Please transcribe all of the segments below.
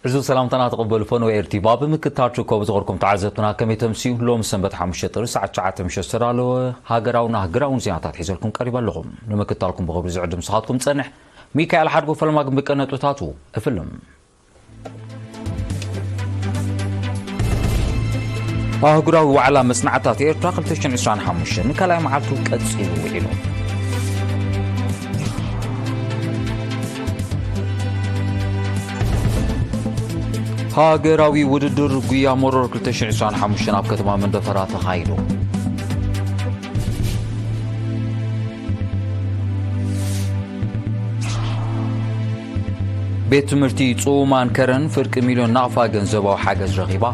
ዕዙዝ ሰላምታና ተቐበሉ ፈነወ ኤርቲባ። ብምክትታል ትርከቡ ዝኸርኩም ተዓዘብትና ከመይ ተምስዩ? ሎም ሰንበት ሓሙሽተ ጥሪ ሰዓት ትሽዓተ ምሸት ዝተዳለወ ሃገራውን ኣህጉራውን ዜናታት ሒዘልኩም ቀሪበ ኣለኹም። ንምክትታልኩም ብኽብሪ ዝዕድም ንስኻትኩም ጸንሕ። ሚካኤል ሓድጉ ፈለማ ግን ብቀነጥብታቱ እፍልም። ኣህጉራዊ ዋዕላ መጽናዕታት ኤርትራ ክልተ ሽሕን ዕስራን ሓሙሽተን ንካልኣይ መዓልቱ ቀጺሉ ውዒሉ። ሃገራዊ ውድድር ጉያ መሮር ክልተ ሽሕን ዕስራን ሓሙሽተን ኣብ ከተማ መንደፈራ ተኻይዱ። ቤት ትምህርቲ ጽኡማን ከረን ፍርቂ ሚልዮን ናቕፋ ገንዘባዊ ሓገዝ ረኺባ።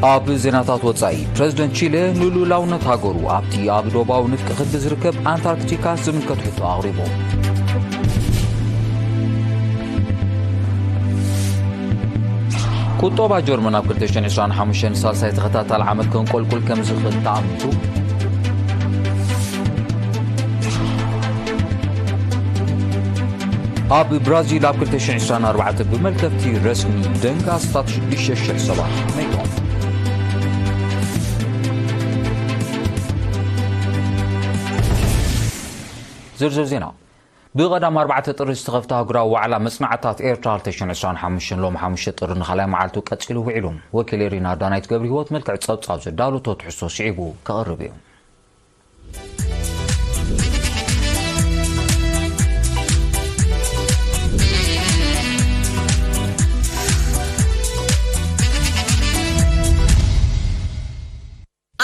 ኣብ ዜናታት ወጻኢ፣ ፕረዚደንት ቺለ ንልኡላውነት ሃገሩ ኣብቲ ኣብ ዶባዊ ንፍቀ ክቢ ዝርከብ ኣንታርክቲካ ዝምልከት ሕቶ ኣቕሪቡ። ቁጠባ ጀርመን ኣብ ክልተ ሽሕን ዕስራን ሓሙሽተን ሳልሳይ ተኸታታሊ ዓመት ከንቆልቁል ከም ዝኽእል ተኣሚቱ። ኣብ ብራዚል ኣብ ክልተ ሽሕን ዕስራን ኣርባዕተን ብመልከፍቲ ረስኒ ደንጋስታት ሽዱሽተ ሽሕ ሰባት ሞይቶም። ዝርዝር ዜና። ብቐዳም ኣርባዕተ ጥሪ ዝተኸፍተ ኣህጉራዊ ዋዕላ መጽናዕታት ኤርትራ ክልተ ሽሕን ዕስራን ሓሙሽተን ሎም ሓሙሽተ ጥሪ ንኻልኣይ መዓልቱ ቀጺሉ ውዒሉ። ወኪል ኤሪና ዳናይት ገብረ ህይወት መልክዕ ጸብጻብ ዘዳለቶ ትሕዝቶ ስዒቡ ከቕርብ እዩ።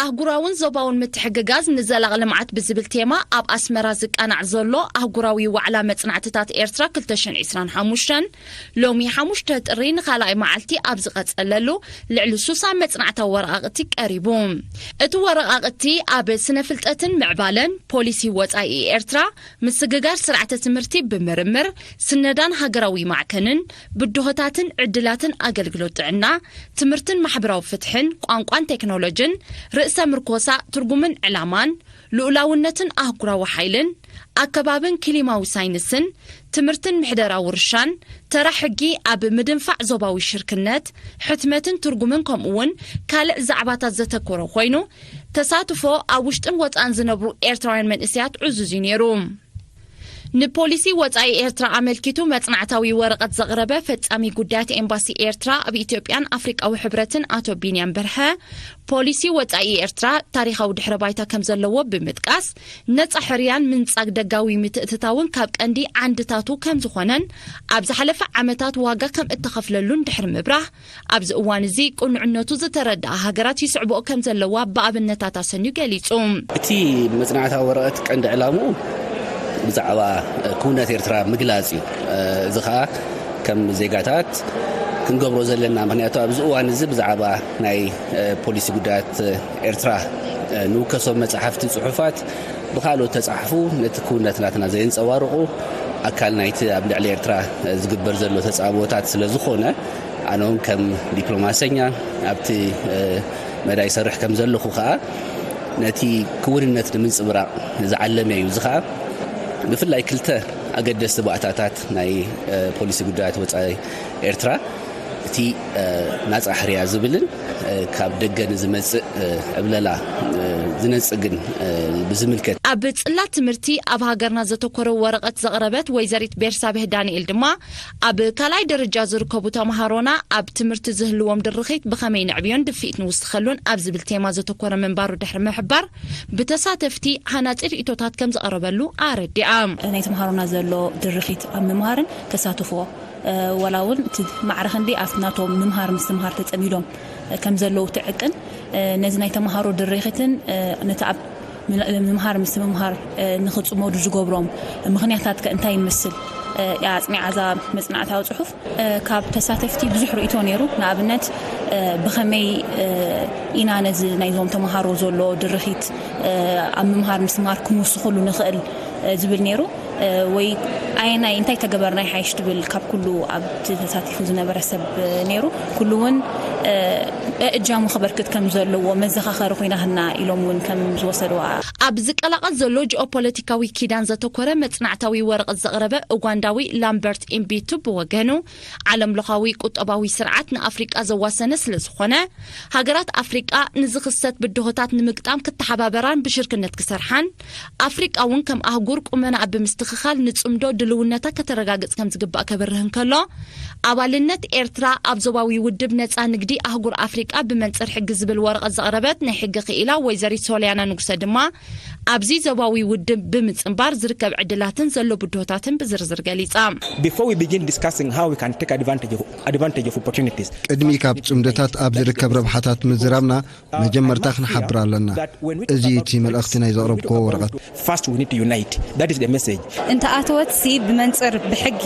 ኣህጉራውን ዞባውን ምትሕግጋዝ ንዘላቒ ልምዓት ብዝብል ቴማ ኣብ ኣስመራ ዝቃናዕ ዘሎ ኣህጉራዊ ዋዕላ መጽናዕትታት ኤርትራ ክልተ ሽሕን ዕስራን ሓሙሽተን ሎሚ ሓሙሽተ ጥሪ ንኻልኣይ መዓልቲ ኣብ ዝቐጸለሉ ልዕሊ ሱሳ መጽናዕታዊ ወረቓቕቲ ቀሪቡ። እቲ ወረቓቕቲ ኣብ ስነ ፍልጠትን ምዕባለን፣ ፖሊሲ ወጻኢ ኤርትራ፣ ምስግጋር ስርዓተ ትምህርቲ ብምርምር፣ ስነዳን ሃገራዊ ማዕከንን፣ ብድሆታትን ዕድላትን ኣገልግሎት ጥዕና፣ ትምህርትን ማሕበራዊ ፍትሕን፣ ቋንቋን ቴክኖሎጅን፣ ርእሰ ምርኮሳ፣ ትርጉምን ዕላማን፣ ልኡላውነትን ኣህጉራዊ ሓይልን፣ ኣከባብን ክሊማዊ ሳይንስን፣ ትምህርትን ምሕደራ ውርሻን፣ ተራ ሕጊ ኣብ ምድንፋዕ ዞባዊ ሽርክነት፣ ሕትመትን ትርጉምን ከምኡ እውን ካልእ ዛዕባታት ዘተኮረ ኮይኑ፣ ተሳትፎ ኣብ ውሽጥን ወጻእን ዝነብሩ ኤርትራውያን መንእሰያት ዕዙዝ እዩ ነይሩ። ንፖሊሲ ወጻኢ ኤርትራ ኣመልኪቱ መጽናዕታዊ ወረቐት ዘቕረበ ፈጻሚ ጉዳያት ኤምባሲ ኤርትራ ኣብ ኢትዮጵያን ኣፍሪቃዊ ሕብረትን ኣቶ ቢንያም በርሀ፣ ፖሊሲ ወጻኢ ኤርትራ ታሪኻዊ ድሕረ ባይታ ከም ዘለዎ ብምጥቃስ፣ ነጻ ሕርያን ምንጻግ ደጋዊ ምትእትታውን ካብ ቀንዲ ዓንድታቱ ከም ዝኾነን፣ ኣብ ዝሓለፈ ዓመታት ዋጋ ከም እተኸፍለሉን ድሕሪ ምብራህ፣ ኣብዚ እዋን እዚ ቅኑዕነቱ ዝተረድኣ ሃገራት ይስዕብኦ ከም ዘለዋ ብኣብነታት ኣሰንዩ ገሊጹ። እቲ መጽናዕታዊ ወረቐት ቀንዲ ዕላምኡ ብዛዕባ ክውንነት ኤርትራ ምግላጽ እዩ። እዚ ኸኣ ከም ዜጋታት ክንገብሮ ዘለና፣ ምኽንያቱ ኣብዚ እዋን እዚ ብዛዕባ ናይ ፖሊሲ ጉዳያት ኤርትራ ንውከሶም መጻሕፍቲ፣ ጽሑፋት ብኻልኦት ተጻሕፉ ነቲ ክውንነት ናትና ዘየንጸባርቑ ኣካል ናይቲ ኣብ ልዕሊ ኤርትራ ዝግበር ዘሎ ተጻብኦታት ስለ ዝኾነ፣ ኣነ እውን ከም ዲፕሎማሰኛ ኣብቲ መዳይ ይሰርሕ ከም ዘለኹ ኸኣ ነቲ ክውንነት ንምንጽብራቕ ዝዓለመ እዩ። እዚ ኸኣ ብፍላይ ክልተ ኣገደስቲ ባእታታት ናይ ፖሊሲ ጉዳያት ወጻኢ ኤርትራ፣ እቲ ናጻ ሕርያ ዝብልን ካብ ደገ ንዝመጽእ ዕብለላ ዝነጽግን ብዝምልከት። ኣብ ጽላት ትምህርቲ ኣብ ሃገርና ዘተኮረ ወረቐት ዘቕረበት ወይዘሪት ቤርሳቤህ ዳንኤል ድማ፣ ኣብ ካልኣይ ደረጃ ዝርከቡ ተምሃሮና ኣብ ትምህርቲ ዝህልዎም ድርኺት ብኸመይ ነዕብዮን ድፍኢት ንውስኸሉን ኣብ ዝብል ቴማ ዘተኮረ ምንባሩ ድሕሪ ምሕባር፣ ብተሳተፍቲ ሃናጺ ርእይቶታት ከም ዝቐረበሉ ኣረዲኣ። ናይ ተምሃሮና ዘሎ ድርኺት ኣብ ምምሃርን ተሳትፎ፣ ዋላ እውን እቲ ማዕረ ክንዲ ኣብቲ ናቶም ምምሃር ምስትምሃር ተጸሚዶም ከም ዘለዉ ትዕቅን፣ ነዚ ናይ ተምሃሮ ድርኺትን ነቲ ኣብ ምምሃር ምስትምሃር ንኽጽመዱ ዝገብሮም ምኽንያታት ከ እንታይ ይመስል? እያ ኣጽኒዓ እዛ መጽናዕታዊ ጽሑፍ። ካብ ተሳተፍቲ ብዙሕ ርእይቶ ነይሩ። ንኣብነት፣ ብኸመይ ኢና ነዚ ናይዞም ተምሃሮ ዘሎ ድርኺት ኣብ ምምሃር ምስማር ክንውስኸሉ ንኽእል ዝብል ነይሩ። ወይ ኣየናይ እንታይ ተገበርና ይሓይሽ ትብል ካብ ኩሉ ኣብቲ ተሳቲፉ ዝነበረ ሰብ ነይሩ። ኩሉ እውን እጃሙ ክበርክት ከም ዘለዎ መዘኻኸሪ ኮይና ህና ኢሎም እውን ከም ዝወሰድዋ። ኣብ ዝቀላቐል ዘሎ ጂኦፖለቲካዊ ኪዳን ዘተኮረ መጽናዕታዊ ወረቐት ዘቕረበ ኡጋንዳዊ ላምበርት ኢምቢቱ ብወገኑ፣ ዓለም ለኻዊ ቁጠባዊ ስርዓት ንኣፍሪቃ ዘዋሰነ ስለ ዝኾነ፣ ሃገራት ኣፍሪቃ ንዝኽሰት ብድሆታት ንምግጣም ክተሓባበራን ብሽርክነት ክሰርሓን፣ ኣፍሪቃ እውን ከም ኣህጉር ቁመናኣ ብምስትኽኻል ንጽምዶ ድልውነታ ከተረጋግጽ ከም ዝግባእ ከብርህ እንከሎ፣ ኣባልነት ኤርትራ ኣብ ዞባዊ ውድብ ነጻ ንግዲ ኣህጉር ኣፍሪቃ ብመንጽር ሕጊ ዝብል ወረቐት ዘቕረበት ናይ ሕጊ ክኢላ ወይዘሪት ሶልያና ንጉሰ ድማ፣ ኣብዚ ዞባዊ ውድብ ብምጽንባር ዝርከብ ዕድላትን ዘሎ ብድሆታትን ብዝርዝር ገሊጻ። Before we begin discussing how we can take advantage of, advantage of opportunities, ቅድሚ ካብ ጽምድታት ኣብ ዝርከብ ረብሓታት ምዝራብና፣ መጀመርታ ክንሓብር ኣለና። እዚ እቲ መልእኽቲ ናይ ዘቕረብክዎ ወረቐት። First we need to unite. That is the message. እንተ ኣተወት ሲ ብመንፅር ብሕጊ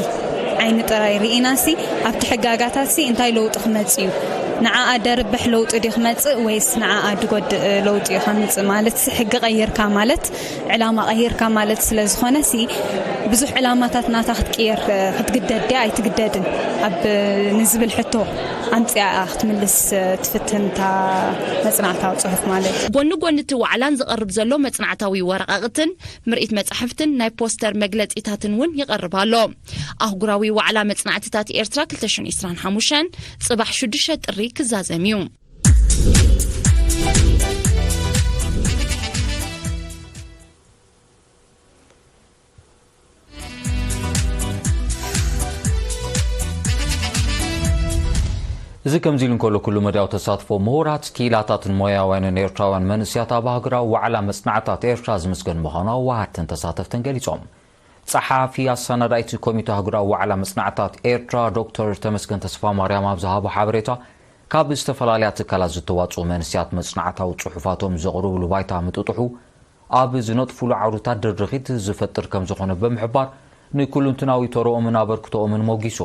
ዓይኒ ጥራይ ርኢና ሲ ኣብቲ ሕጋጋታት ሲ እንታይ ለውጢ ክመፅእ እዩ? ንዓኣ ደርብሕ ለውጢ ድዩ ክመፅእ ወይስ ንዓኣ ድጎድእ ለውጢ እዩ ከምፅእ? ማለት ሲ ሕጊ ቀይርካ ማለት ዕላማ ቀይርካ ማለት ስለ ዝኾነ ሲ ብዙሕ ዕላማታት ናታ ክትቅየር ክትግደድ ድያ ኣይትግደድን ኣብ ንዝብል ሕቶ ኣምፅኣ ክትምልስ ትፍትን እታ መፅናዕታዊ ፅሑፍ ማለት እዩ። ጎኒ ጎኒ እቲ ዋዕላን ዝቐርብ ዘሎ መጽናዕታዊ ወረቓቕትን ምርኢት መጻሕፍትን ናይ ፖስተር መግለጺታትን እውን ይቐርብ ኣሎ። ኣህጉራዊ ዋዕላ መጽናዕትታት ኤርትራ ክልተ ሽሕን ዕስራን ሓሙሽተን ጽባሕ ሽዱሽተ ጥሪ ክዛዘም እዩ። እዚ ከምዚ ኢሉ እንከሎ፣ ኩሉ መዳያዊ ተሳትፎ ምሁራት፣ ክኢላታትን ሞያውያንን ኤርትራውያን መንእሰያት ኣብ ሃገራዊ ዋዕላ መጽናዕታት ኤርትራ ዝምስገን ምዃኑ ኣዋሃድትን ተሳተፍትን ገሊጾም። ጸሓፊ ኣሰናዳኢት ኮሚተ ሃገራዊ ዋዕላ መጽናዕታት ኤርትራ ዶክተር ተመስገን ተስፋማርያም ኣብ ዝሃቦ ሓበሬታ፣ ካብ ዝተፈላለያ ትካላት ዝተዋጽኡ መንእሰያት መጽናዕታዊ ጽሑፋቶም ዘቕርብሉ ባይታ ምጥጥሑ ኣብ ዝነጥፉሉ ዓውድታት ድርኺት ዝፈጥር ከም ዝኾነ ብምሕባር፣ ንኩሉንትናዊ ተረኦምን ኣበርክቶኦምን ሞጊሱ።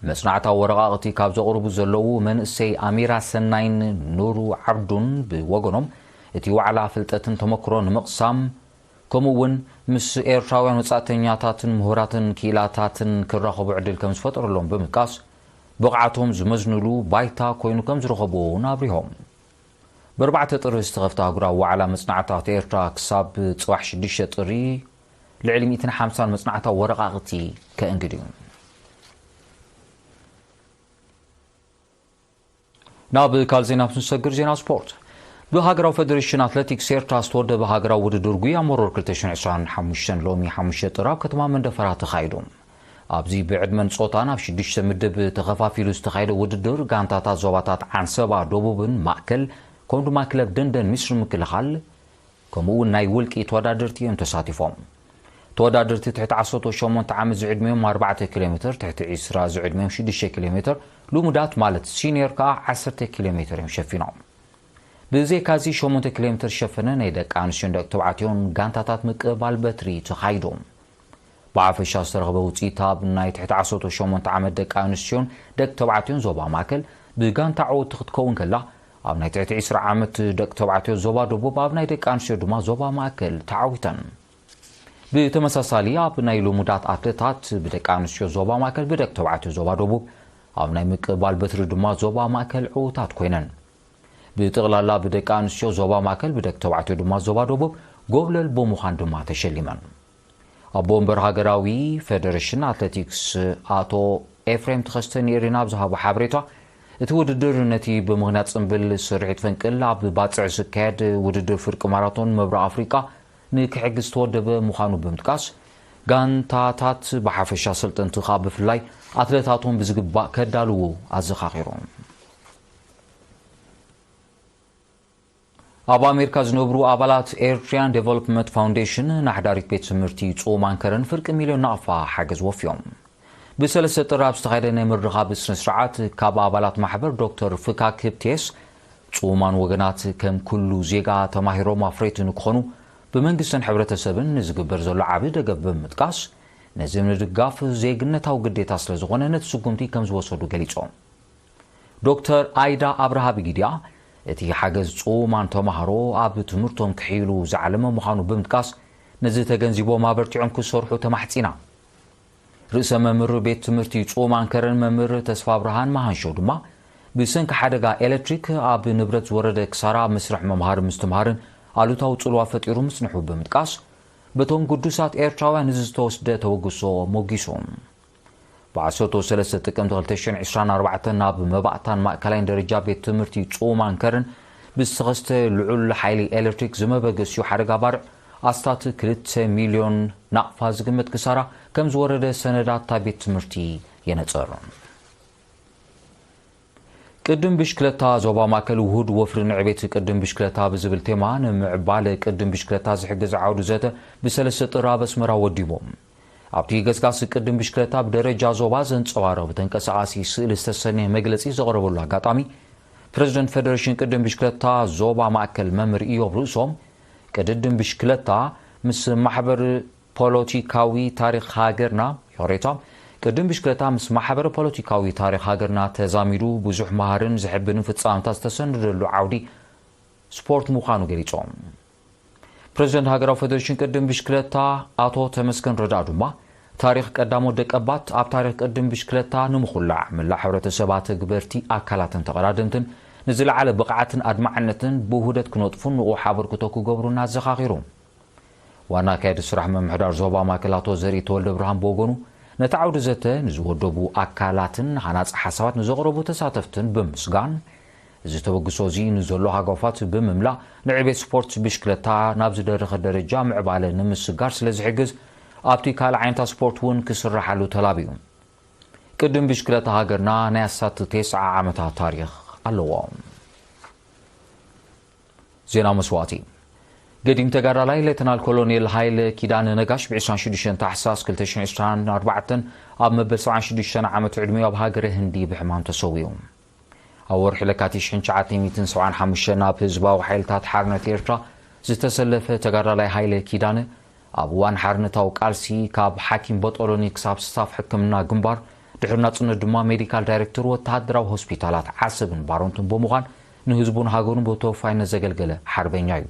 መጽናዕታዊ ወረቓቕቲ ካብ ዘቕርቡ ዘለዉ መንእሰይ ኣሚራ ሰናይን ኑሩ ዓብዱን ብወገኖም፣ እቲ ዋዕላ ፍልጠትን ተመክሮን ንምቕሳም፣ ከምኡ እውን ምስ ኤርትራውያን ወጻእተኛታትን ምሁራትን ክኢላታትን ክራኸቡ ዕድል ከም ዝፈጠረሎም ብምጥቃስ፣ ብቕዓቶም ዝመዝንሉ ባይታ ኮይኑ ከም ዝረኸብዎ እውን ኣብሪሆም። ብኣርባዕተ ጥሪ ዝተኸፍተ ኣህጉራዊ ዋዕላ መጽናዕታት ኤርትራ ክሳብ ጽባሕ ሽዱሽተ ጥሪ ልዕሊ ሚእትን ሓምሳን መጽናዕታዊ ወረቓቕቲ ከእንግድ እዩ። ናብ ካልእ ዜና ምስ ንሰግር፣ ዜና ስፖርት። ብሃገራዊ ፈደሬሽን ኣትሌቲክስ ኤርትራ ዝተወደበ ሃገራዊ ውድድር ጉያ መሮር ክልተ ሽሕን ዕስራን ሓሙሽተን ሎሚ ሓሙሽተ ጥሪ ኣብ ከተማ መንደፈራ ተኻይዱ። ኣብዚ ብዕድመን ጾታን ኣብ ሽዱሽተ ምድብ ተኸፋፊሉ ዝተኻየደ ውድድር፣ ጋንታታት ዞባታት ዓንሰባ፣ ደቡብን ማእከል፣ ከምኡ ድማ ክለብ ደንደን ሚስሪ ምክልኻል፣ ከምኡ እውን ናይ ውልቂ ተወዳደርቲ እዮም ተሳቲፎም። ተወዳደርቲ ትሕቲ ዓሰርተ ሸሞንተ ዓመት ዝዕድሚኦም ኣርባዕተ ኪሎ ሜትር፣ ትሕቲ ዕስራ ዝዕድሚኦም ሽዱሽተ ኪሎ ሜትር፣ ልሙዳት ማለት ሲኒየር ከኣ ዓሰርተ ኪሎ ሜትር እዮም ሸፊኖም። ብዘይካዚ ሸሞንተ ኪሎ ሜትር ዝሸፈነ ናይ ደቂ ኣንስትዮን ደቂ ተባዕትዮን ጋንታታት ምቅብባል በትሪ ተኻይዱ። ብሓፈሻ ዝተረኽበ ውፅኢት ኣብ ናይ ትሕቲ ዓሰርተ ሸሞንተ ዓመት ደቂ ኣንስትዮን ደቂ ተባዕትዮን ዞባ ማእከል ብጋንታ ዓወቲ ክትከውን ከላ፣ ኣብ ናይ ትሕቲ ዕስራ ዓመት ደቂ ተባዕትዮ ዞባ ደቡብ፣ ኣብ ናይ ደቂ ኣንስትዮ ድማ ዞባ ማእከል ተዓዊተን። ብተመሳሳሊ ኣብ ናይ ልሙዳት ኣትለታት ብደቂ ኣንስትዮ ዞባ ማእከል ብደቂ ተባዕትዮ ዞባ ደቡብ፣ ኣብ ናይ ምቅባል በትሪ ድማ ዞባ ማእከል ዕዉታት ኮይነን። ብጠቕላላ ብደቂ ኣንስትዮ ዞባ ማእከል ብደቂ ተባዕትዮ ድማ ዞባ ደቡብ ጎብለል ብምዃን ድማ ተሸሊመን። ኣቦ ወንበር ሃገራዊ ፌደሬሽን ኣትሌቲክስ ኣቶ ኤፍሬም ተኸስተ ንኤሪና ኣብ ዝሃቦ ሓበሬታ፣ እቲ ውድድር ነቲ ብምኽንያት ጽምብል ስርሒት ፈንቅል ኣብ ባጽዕ ዝካየድ ውድድር ፍርቂ ማራቶን ምብራቕ ኣፍሪቃ ንክሕግዝ ዝተወደበ ምዃኑ ብምጥቃስ፣ ጋንታታት ብሓፈሻ፣ ኣሰልጠንቲ ከኣ ብፍላይ ኣትለታቶም ብዝግባእ ከዳልዉ ኣዘኻኺሩ። ኣብ ኣሜሪካ ዝነብሩ ኣባላት ኤርትሪያን ዴቨሎፕመንት ፋውንዴሽን ንሓዳሪት ቤት ትምህርቲ ጽኡማን ከረን ፍርቂ ሚልዮን ናቕፋ ሓገዝ ወፍዮም። ብሰለስተ ጥሪ ኣብ ዝተኻየደ ናይ ምርኻብ ስነ ስርዓት፣ ካብ ኣባላት ማሕበር ዶክተር ፍካክ ህብቴስ፣ ጽኡማን ወገናት ከም ኩሉ ዜጋ ተማሂሮም ኣፍረይቲ ንክኾኑ ብመንግስትን ሕብረተሰብን ንዝግበር ዘሎ ዓቢ ደገፍ ብምጥቃስ፣ ነዚ ምድጋፍ ዜግነታዊ ግዴታ ስለ ዝኾነ ነቲ ስጉምቲ ከም ዝወሰዱ ገሊጾም። ዶክተር ኣይዳ ኣብርሃ ብጊዲኣ፣ እቲ ሓገዝ ጽሙማን ተማሃሮ ኣብ ትምህርቶም ክሕይሉ ዝዓለመ ምዃኑ ብምጥቃስ፣ ነዚ ተገንዚቦም ኣበርቲዖም ክሰርሑ ተማሕጺና። ርእሰ መምህር ቤት ትምህርቲ ጽሙማን ከረን መምህር ተስፋ ብርሃን መሃንሾ ድማ፣ ብሰንኪ ሓደጋ ኤሌክትሪክ ኣብ ንብረት ዝወረደ ክሳራ ኣብ መስርሕ መምሃርን ምስትምሃርን ኣሉታዊ ጽልዋ ፈጢሩ ምጽንሑ ብምጥቃስ፣ በቶም ግዱሳት ኤርትራውያን ንዝተወስደ ተበግሶ ሞጊሱ። ብ ዓሰርተ ሰለስተ ጥቅምቲ ክልተ ሽሕን ዕስራን ኣርባዕተን ናብ መባእታን ማእከላይን ደረጃ ቤት ትምህርቲ ጽሙማን ከረን ብዝተኸስተ ልዑል ሓይሊ ኤሌክትሪክ ዝመበገሲኡ ሓደጋ ባርዕ ኣስታት ክልተ ሚልዮን ናቕፋ ዝግመት ክሳራ ከም ዝወረደ ሰነዳት እታ ቤት ትምህርቲ የነጽር። ቅድም ብሽክለታ ዞባ ማእከል ውሁድ ወፍሪ ንዕቤት ቅድም ብሽክለታ ብዝብል ቴማ ንምዕባለ ቅድም ብሽክለታ ዝሕግዝ ዓውዲ ዘተ ብሰለስተ ጥሪ ኣብ ኣስመራ ወዲቡ። ኣብቲ ገስጋስ ቅድም ብሽክለታ ብደረጃ ዞባ ዘንጸባርቕ ብተንቀሳቓሲ ስእሊ ዝተሰነየ መግለጺ ዘቕረበሉ ኣጋጣሚ፣ ፕረዚደንት ፌደሬሽን ቅድም ብሽክለታ ዞባ ማእከል መምህር ኢዮብ ርእሶም፣ ቅድድም ብሽክለታ ምስ ማሕበር ፖለቲካዊ ታሪኽ ሃገርና፣ ይቕሬታ፣ ቅድም ብሽክለታ ምስ ማሕበረ ፖለቲካዊ ታሪኽ ሃገርና ተዛሚዱ ብዙሕ መሃርን ዘሕብንን ፍጻመታት ዝተሰነደሉ ዓውዲ ስፖርት ምዃኑ ገሊጾም። ፕረዚደንት ሃገራዊ ፌደሬሽን ቅድም ብሽክለታ ኣቶ ተመስገን ረዳ ድማ፣ ታሪኽ ቀዳሞት ደቀባት ኣብ ታሪኽ ቅድም ብሽክለታ ንምኹላዕ፣ መላእ ሕብረተሰብ፣ ኣተግበርቲ ኣካላትን ተቐዳደምትን ንዝለዓለ ብቕዓትን ኣድማዕነትን ብውህደት ክነጥፉን ንቑሕ ኣበርክቶ ክገብሩን ኣዘኻኺሩ። ዋና ኣካያዲ ስራሕ ምምሕዳር ዞባ ማእከል ኣቶ ዘርኢ ተወልደ ብርሃን ብወገኑ፣ ነቲ ዓውዲ ዘተ ንዝወደቡ ኣካላትን ሃናጺ ሓሳባት ንዘቕረቡ ተሳተፍትን ብምስጋን፣ እዚ ተበግሶ እዚ ንዘሎ ሃጓፋት ብምምላእ፣ ንዕቤት ስፖርት ብሽክለታ ናብ ዝደረኸ ደረጃ ምዕባለ ንምስጋር ስለ ዝሕግዝ፣ ኣብቲ ካልእ ዓይነታት ስፖርት እውን ክስራሓሉ ተላብዩ። ቅድም ብሽክለታ ሃገርና ናይ ኣስታት ተስዓ ዓመታት ታሪኽ ኣለዎ። ዜና መስዋእቲ። ገዲም ተጋዳላይ ሌተናል ኮሎኔል ሃይለ ኪዳነ ነጋሽ ብ ዕስራን ሽዱሽተን ታሕሳስ ክልተ ሽሕን ዕስራን ኣርባዕተን ኣብ መበል ሰብዓን ሽዱሽተን ዓመት ዕድሜኡ ኣብ ሃገረ ህንዲ ብሕማም ተሰዊኡ። ኣብ ወርሒ ለካቲት ሽሕን ትሽዓተ ሚእትን ሰብዓን ሓሙሽተን ኣብ ህዝባዊ ሓይልታት ሓርነት ኤርትራ ዝተሰለፈ ተጋዳላይ ሃይለ ኪዳነ፣ ኣብ እዋን ሓርነታዊ ቃልሲ ካብ ሓኪም ቦጦሎኒ ክሳብ ስታፍ ሕክምና ግንባር፣ ድሕሪ ናጽነት ድማ ሜዲካል ዳይሬክተር ወተሃደራዊ ሆስፒታላት ዓሰብን ባረንቱን ብምዃን ንህዝቡን ሃገሩን ብተወፋይነት ዘገልገለ ሓርበኛ እዩ።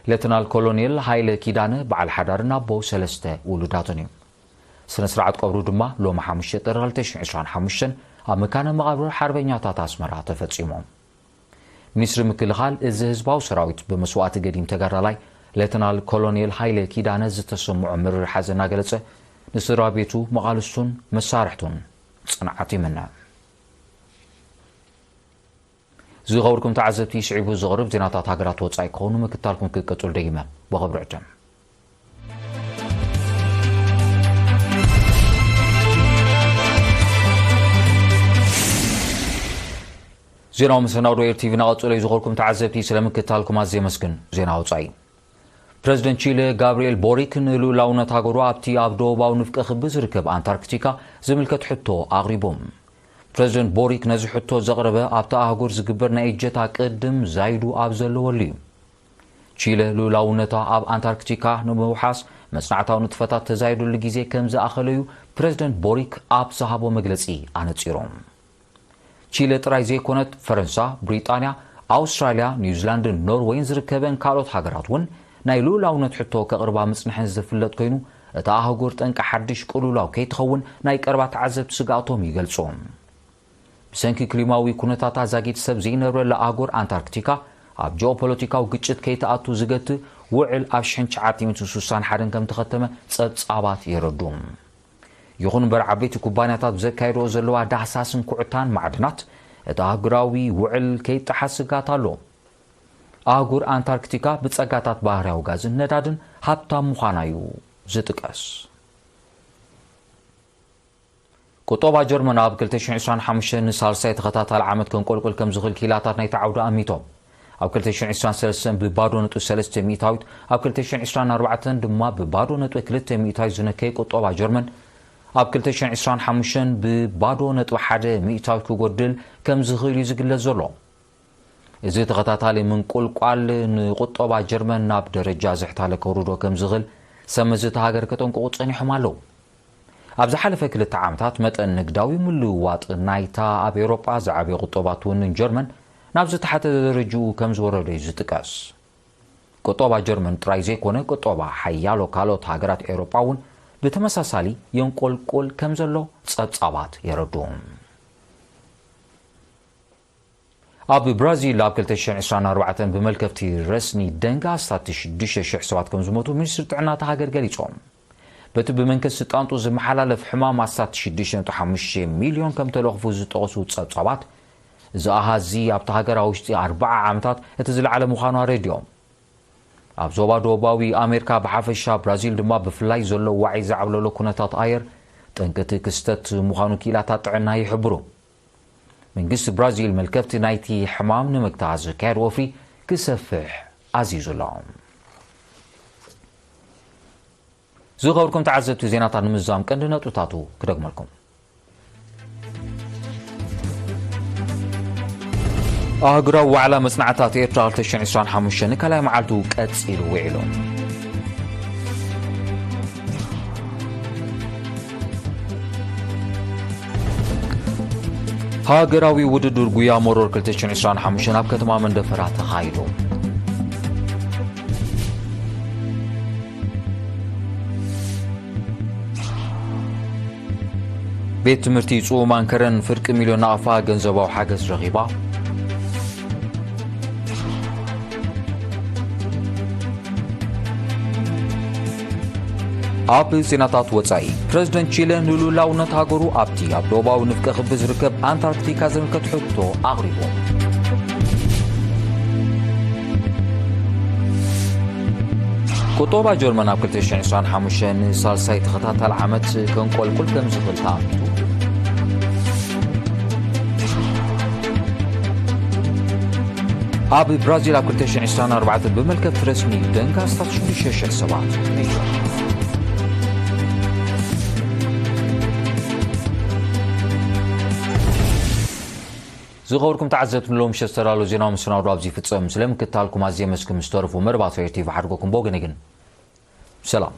ሌተናል ኮሎኔል ሃይለ ኪዳነ በዓል ሓዳርን ኣቦ ሰለስተ ውሉዳትን እዩ። ስነ ስርዓት ቀብሩ ድማ ሎሚ ሓሙሽተ ጥሪ ክልተ ሽሕን ዕስራን ሓሙሽተን ኣብ መካነ መቓብር ሓርበኛታት ኣስመራ ተፈጺሙ። ሚኒስትሪ ምክልኻል፣ እዚ ህዝባዊ ሰራዊት ብመስዋእቲ ገዲም ተጋዳላይ ሌተናል ኮሎኔል ሃይለ ኪዳነ ዝተሰምዖ መሪር ሓዘን እናገለጸ፣ ንስድራ ቤቱ፣ መቓልስቱን መሳርሕቱን ጽንዓት ይምነ። ዝኸበርኩም ተዓዘብቲ፣ ስዒቡ ዝቐርብ ዜናታት ሃገራት ወጻኢ ክኸውን ምክታልኩም ክቅጽል ደጊመ ብኽብሪ ዕድም። ዜናዊ መሰናዶ ኤር ቲቪ እናቐጸለ እዩ። ዝኸበርኩም ተዓዘብቲ፣ ስለ ምክታልኩም ኣዝየ የመስግን። ዜና ወጻኢ። ፕረዚደንት ቺለ ጋብርኤል ቦሪክ ንልኡላውነት ሃገሩ ኣብቲ ኣብ ደቡባዊ ንፍቀ ክቢ ዝርከብ ኣንታርክቲካ ዝምልከት ሕቶ ኣቕሪቡ። ፕረዚደንት ቦሪክ ነዚ ሕቶ ዘቕረበ ኣብቲ ኣህጉር ዝግበር ናይ እጀታ ቅድም ዛይዱ ኣብ ዘለወሉ እዩ። ቺለ ልኡላውነታ ኣብ ኣንታርክቲካ ንምውሓስ መጽናዕታዊ ንጥፈታት ተዛይደሉ ግዜ ከም ዝኣኸለ'ዩ ፕረዚደንት ቦሪክ ኣብ ዝሃቦ መግለጺ ኣነጺሩ። ቺለ ጥራይ ዘይኮነት፣ ፈረንሳ፣ ብሪጣንያ፣ ኣውስትራልያ፣ ኒውዚላንድን ኖርወይን ዝርከበን ካልኦት ሃገራት እውን ናይ ልኡላውነት ሕቶ ከቕርባ ምጽንሐን ዝፍለጥ ኮይኑ፣ እታ ኣህጉር ጠንቂ ሓድሽ ቅልውላው ከይትኸውን ናይ ቀረባ ተዓዘብቲ ስግኣቶም ይገልጹ። ብሰንኪ ክሊማዊ ኩነታት ኣዛጊት ሰብ ዘይነብረላ ኣህጉር ኣንታርክቲካ ኣብ ጂኦፖለቲካዊ ግጭት ከይትኣቱ ዝገትእ ውዕል ኣብ ሽሕን ትሽዓተ ሚእትን ስሳን ሓደን ከም ተኸተመ ጸብጻባት የረዱ። ይኹን እምበር፣ ዓበይቲ ኩባንያታት ብዘካየድኦ ዘለዋ ዳህሳስን ኩዕታን ማዕድናት፣ እቲ ኣህጉራዊ ውዕል ከይጠሓስ ስግኣት ኣሎ። ኣህጉር ኣንታርክቲካ ብጸጋታት ባህርያዊ ጋዝን ነዳድን ሃብታም ምዃና እዩ ዝጥቀስ። ቁጠባ ጀርመን ኣብ ክልተ ሽሕን ዕስራን ሓሙሽተን ንሳልሳይ ተኸታታሊ ዓመት ከንቆልቁል ከም ዝኽእል ክኢላታት ናይቲ ዓውዲ ኣሚቶም። ኣብ ክልተ ሽሕን ዕስራን ሰለስተን ብባዶ ነጥቢ ሰለስተ ሚእታዊት፣ ኣብ ክልተ ሽሕን ዕስራን ኣርባዕተን ድማ ብባዶ ነጥቢ ክልተ ሚእታዊት ዝነከየ ቁጠባ ጀርመን፣ ኣብ ክልተ ሽሕን ዕስራን ሓሙሽተን ብባዶ ነጥቢ ሓደ ሚእታዊት ክጎድል ከም ዝኽእል እዩ ዝግለጽ ዘሎ። እዚ ተኸታታሊ ምንቁልቋል ንቁጠባ ጀርመን ናብ ደረጃ ዝሕታለ ከውርዶ ከም ዝኽእል ሰመዚ እታ ሃገር ከጠንቅቑ ጸኒሖም ኣለዉ። ኣብ ዝሓለፈ ክልተ ዓመታት መጠን ንግዳዊ ምልውዋጥ ናይታ ኣብ ኤውሮጳ ዝዓበየ ቁጠባ ትውንን ጀርመን ናብ ዝተሓተ ደረጅኡ ከም ዝወረደ እዩ ዝጥቀስ። ቁጠባ ጀርመን ጥራይ ዘይኮነ፣ ቁጠባ ሓያሎ ካልኦት ሃገራት ኤውሮጳ እውን ብተመሳሳሊ የንቆልቁል ከም ዘሎ ጸብጻባት የረድኡ። ኣብ ብራዚል ኣብ ክልተ ሽሕን ዕስራን ኣርባዕተን ብመልከፍቲ ረስኒ ደንጋ ኣስታት ሽዱሽተ ሽሕ ሰባት ከም ዝሞቱ ሚኒስትሪ ጥዕና እታ ሃገር ገሊጾም። በቲ ብመንከስ ስልጣንጡ ዝመሓላለፍ ሕማም ኣስታት ሽዱሽተ ነጥቢ ሓሙሽተ ሚልዮን ከም ተለኽፉ ዝጠቐሱ ጸብጻባት፣ እዚ ኣሃዚ ኣብቲ ሃገር ኣብ ውሽጢ ኣርባዓ ዓመታት እቲ ዝለዓለ ምዃኑ ኣረዲኦም። ኣብ ዞባ ደቡባዊ ኣሜሪካ ብሓፈሻ፣ ብራዚል ድማ ብፍላይ ዘሎ ዋዒ ዘዓብለሎ ኩነታት ኣየር፣ ጠንቂ እቲ ክስተት ምዃኑ ክኢላታት ጥዕና ይሕብሩ። መንግስቲ ብራዚል መልከፍቲ ናይቲ ሕማም ንምግታእ ዝካየድ ወፍሪ ክሰፍሕ ኣዚዙ ኣሎ። ዝኸብርኩም ተዓዘብቲ፣ ዜናታት ንምዝዛም ቀንዲ ነጥብታቱ ክደግመልኩም። ኣህጉራዊ ዋዕላ መጽናዕታት ኤርትራ ክልተ ሽሕን ዕስራን ሓሙሽተን ንካልኣይ መዓልቱ ቀጺሉ ውዒሉ። ሃገራዊ ውድድር ጉያ መሮር ክልተ ሽሕን ዕስራን ሓሙሽተን ኣብ ከተማ መንደፈራ ተኻይዱ። ቤት ትምህርቲ ጽኡማን ከረን ፍርቂ ሚልዮን ናቕፋ ገንዘባዊ ሓገዝ ረኺባ። ኣብ ዜናታት ወጻኢ፣ ፕረዚደንት ቺለ ንልኡላውነት ሃገሩ ኣብቲ ኣብ ደቡባዊ ንፍቀ ክቢ ዝርከብ ኣንታርክቲካ ዝምልከት ሕቶ ኣቕሪቡ። ቁጠባ ጀርመን ኣብ ክልተ ሽሕን ዕስራን ሓሙሽተን ንሳልሳይ ተኸታታሊ ዓመት ከንቆልቁል ከም ዝኽእል ተኣሚቱ። ኣብ ብራዚል ኣብ ክልተ ሽሕን ዕስራን ኣርባዕተን ብመልከፍቲ ረስኒ ደንጋ ኣስታት ሽዱሽተ ሽሕ ሰባት ሞይቶም። ዝኸበርኩም ተዓዘብቲ፣ ንሎሚ ምሸት ዝተዳለወ ዜናዊ መሰናዶ ኣብዚ ይፍጸም። ስለ ምክትታልኩም ኣዝየ የመስግን። ምስ ተረፉ መደባት ሬድዮ ቲቪ ሓድጎኩም ብወገነ ግን ሰላም።